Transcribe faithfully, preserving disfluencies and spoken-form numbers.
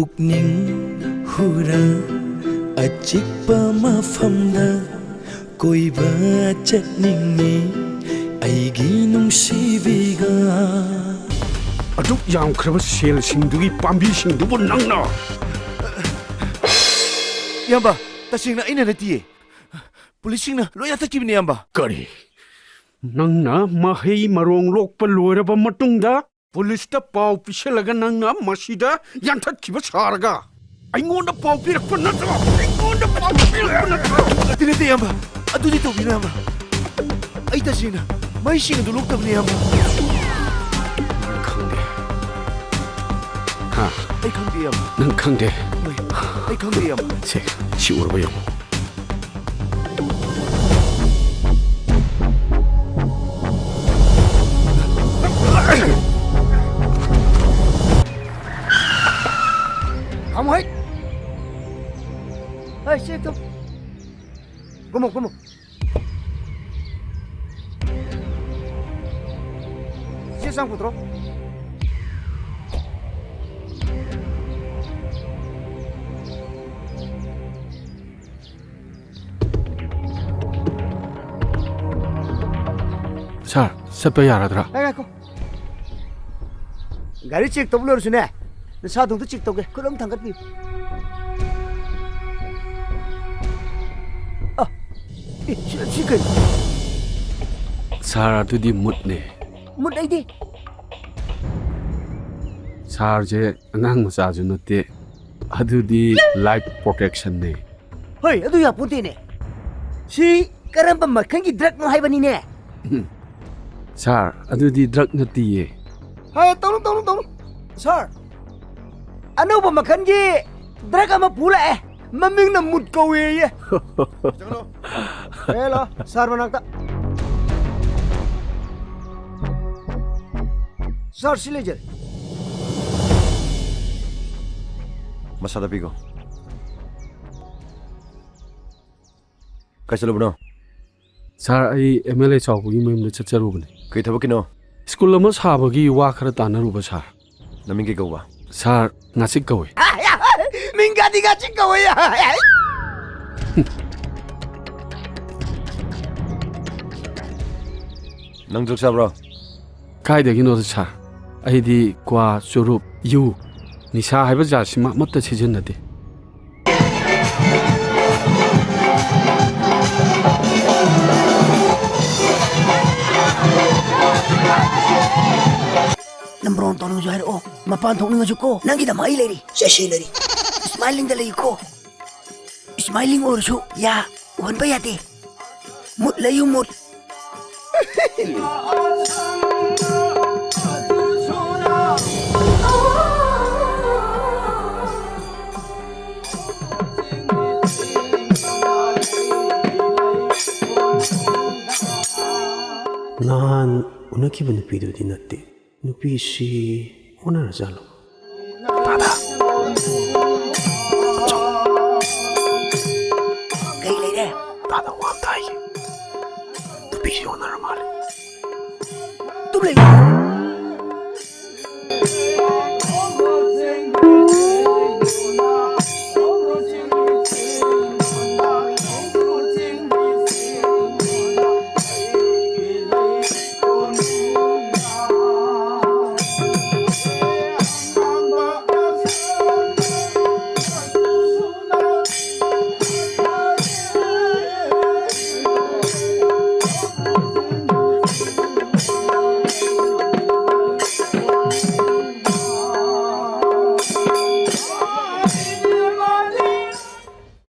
ꯄꯨꯛꯅꯤꯡ ꯍꯨꯔ ꯑꯆꯤꯛꯄ ꯃꯐꯝꯗ ꯀꯣꯏꯕ ꯆꯠꯅꯤꯡꯉꯤ ꯑꯩꯒꯤ ꯅꯨꯡꯁꯤꯕꯤꯒ꯫ ꯑꯗꯨꯛ ꯌꯥꯝꯈ꯭ꯔꯕ ꯁꯦꯜꯁꯤꯡꯗꯨꯒꯤ ꯄꯥꯝꯕꯤꯁꯤꯡꯗꯨꯕꯨ ꯅꯪꯅ? ꯏꯌꯥꯝꯕ, ꯇꯁꯦꯡꯅ ꯑꯩꯅ ꯅꯠꯇꯤꯌꯦ꯫ ꯄꯨꯂꯤꯁꯁꯤꯡꯅ ꯂꯣꯏ ꯌꯥꯟꯊꯠꯈꯤꯕꯅꯦ, ꯏꯌꯥꯝꯕ꯫ ꯀꯔꯤ? ꯅꯪꯅ ꯃꯍꯩ ꯃꯔꯣꯡ ꯂꯣꯛꯄ ꯂꯣꯏꯔꯕ ꯃꯇꯨꯡꯗ ꯄꯨꯂꯤꯁꯇ ꯄꯥꯎ ꯄꯤꯁꯜꯂꯒ ꯅꯪꯅ ꯃꯁꯤꯗ ꯌꯥꯟꯊꯠꯈꯤꯕ ꯁꯥꯔꯒ ꯑꯩꯉꯣꯟꯗ ꯄꯥꯎ ꯄꯤꯔꯛꯄ ꯅꯠꯇ꯭ꯔꯣ? ꯑꯩꯉꯣꯟꯗ ꯄꯥꯎ ꯄꯤꯔꯛꯄ ꯅꯠꯇ꯭ꯔꯣ? ꯅꯠꯇꯦ, ꯅꯠꯇꯦ, ꯏꯌꯥꯝꯕ꯫ ꯑꯗꯨꯗꯤ ꯇꯧꯕꯤꯅꯨ, ꯏꯌꯥꯝꯕ꯫ ꯑꯩ ꯇꯁꯦꯡꯅ ꯃꯍꯩꯁꯤꯡ ꯑꯗꯨ ꯂꯣꯛꯇꯕꯅꯤ, ꯏꯌꯥꯝꯕ꯫ ꯅꯪ ꯈꯪꯗꯦ꯫ ꯍꯥ? ꯑꯩ ꯈꯪꯗꯦ, ꯏꯌꯥꯝꯕ꯫ ꯅꯪ ꯈꯪꯗꯦ? ꯍꯣꯏ, ꯑꯩ ꯈꯪꯗꯦ, ꯏꯌꯥꯝꯕ꯫ ꯁꯦ, ꯁꯤ ꯎꯔꯕ ꯌꯦꯡꯉꯨ꯫ ꯈꯥꯝꯃꯣ ꯍꯩꯠ! ꯍꯩ, ꯆꯦꯛ ꯇꯧ꯫ ꯀꯨꯝꯃꯣ, ꯀꯨꯝꯃꯣ꯫ ꯆꯦ ꯆꯥꯡ ꯄꯨꯊꯣꯔꯛꯑꯣ꯫ ꯁꯥꯔ, ꯆꯠꯄ ꯌꯥꯔꯗ꯭ꯔꯥ? ꯉꯥꯏ, ꯉꯥꯏꯈꯣ꯫ ꯒꯥꯔꯤ ꯆꯦꯛ ꯇꯧꯕ ꯂꯣꯏꯔꯁꯨꯅꯦ, ꯅꯁꯥꯗꯣ ꯑꯝꯇ ꯆꯦꯛ ꯇꯧꯒꯦ꯫ ꯈꯨꯠ ꯑꯃ ꯊꯥꯡꯒꯠꯄꯤꯌꯨ꯫ ꯑ, ꯑꯦ, ꯁꯤ, ꯁꯤ ꯀꯩꯅꯣ? ꯁꯥꯔ, ꯑꯗꯨꯗꯤ ꯃꯨꯠꯅꯦ꯫ ꯃꯨꯠ ꯑꯩꯗꯤ? ꯁꯥꯔꯁꯦ ꯑꯉꯥꯡ ꯃꯆꯥꯁꯨ ꯅꯠꯇꯦ꯫ ꯑꯗꯨꯗꯤ life protection ꯅꯦ꯫ ꯍꯣꯏ, ꯑꯗꯨ ꯌꯥꯄꯣꯟꯇꯦꯅꯦ꯫ ꯁꯤ ꯀꯔꯝꯕ ꯃꯈꯜꯒꯤ drug ꯅꯣ ꯍꯥꯏꯕꯅꯤꯅꯦ? ꯎꯝ꯫ ꯁꯥꯔ, ꯑꯗꯨꯗꯤ drug ꯅꯠꯇꯤꯌꯦ꯫ ꯍꯥ, ꯇꯧꯅꯨ, ꯇꯧꯅꯨ, ꯇꯧꯅꯨ꯫ ꯁꯥꯔ, ꯑꯅꯧꯕ ꯃꯈꯜꯒꯤ drug ꯑꯃ ꯄꯨ ꯂꯥꯛꯑꯦ꯫ ꯃꯃꯤꯡꯅ ꯃꯨꯠ ꯀꯧꯋꯦꯌꯦ꯫ ꯆꯪꯉꯛꯑꯣ꯫ ꯍꯦꯂꯣ, ꯁꯥꯔ ꯃꯅꯥꯛꯇ꯫ ꯁꯥꯔ, ꯁꯤ ꯂꯩꯖꯔꯦ꯫ ꯃꯁꯥꯗ ꯄꯤꯈꯣ꯫ ꯀꯥꯏ ꯆꯠꯂꯨꯕꯅꯣ? ꯁꯥꯔ, ꯑꯩ MLA ꯆꯥꯎꯕꯒꯤ ꯃꯌꯨꯝꯗ ꯆꯠꯆꯔꯨꯕꯅꯦ꯫ ꯀꯩ ꯊꯕꯛꯀꯤꯅꯣ? ꯁ꯭ꯀꯨꯜ ꯑꯃ ꯁꯥꯕꯒꯤ ꯋꯥ ꯈꯔ ꯇꯥꯟꯅꯔꯨꯕ, ꯁꯥꯔ꯫ ꯅꯃꯤꯡ ꯀꯩ ꯀꯧꯕ? ꯁꯥꯔ, ꯉꯥꯆꯤꯛ ꯀꯧꯏ꯫ ꯏꯪꯒꯥꯗꯤꯒꯥ ꯆꯤꯛ ꯀꯧꯋꯦ꯫ ꯅꯪ ꯗ꯭ꯔꯒ ꯆꯥꯕ꯭ꯔꯣ? ꯀꯥꯏꯗꯒꯤꯅꯣꯗ ꯁꯥꯔ? ꯑꯩꯗꯤ ꯀ꯭ꯋꯥ, ꯆꯨꯔꯨꯞ, ꯌꯨ, ꯅꯤꯁꯥ ꯍꯥꯏꯕ ꯖꯥꯠꯁꯤꯃ ꯑꯃꯠꯇ ꯁꯤꯖꯤꯟꯅꯗꯦ꯫ ꯅꯝꯕꯔ ꯋꯥꯟ ꯇꯧꯅꯤꯡꯉꯁꯨ ꯍꯥꯏꯔꯛꯑꯣ꯫ ꯃꯄꯥꯟ ꯊꯣꯛꯅꯤꯡꯉꯁꯨ ꯀꯣ, ꯅꯪꯒꯤꯗꯃꯛ ꯑꯩ ꯂꯩꯔꯤ꯫ ꯆꯠꯁꯤ ꯂꯩꯔꯤ꯫ ꯏꯁꯃꯥꯏꯂꯤꯡꯗ ꯂꯩꯀꯣ꯫ ꯏꯁꯃꯥꯏꯂꯤꯡ ꯑꯣꯏꯔꯁꯨ ꯌꯥ ꯎꯍꯟꯕ ꯌꯥꯗꯦ꯫ ꯃꯨꯠ ꯂꯩꯌꯨ, ꯃꯨꯠ꯫ ꯅꯍꯥꯟ ꯎꯅꯈꯤꯕ ꯅꯨꯄꯤꯗꯨꯗꯤ ꯅꯠꯇꯦ꯫ ꯅꯨꯄꯤꯁꯤ ꯑꯣꯟꯅꯔꯖꯥꯠꯂꯣ? ꯇꯥꯗ꯫ ꯀꯩ ꯂꯩꯔꯦ? ꯇꯥꯗ ꯋꯥ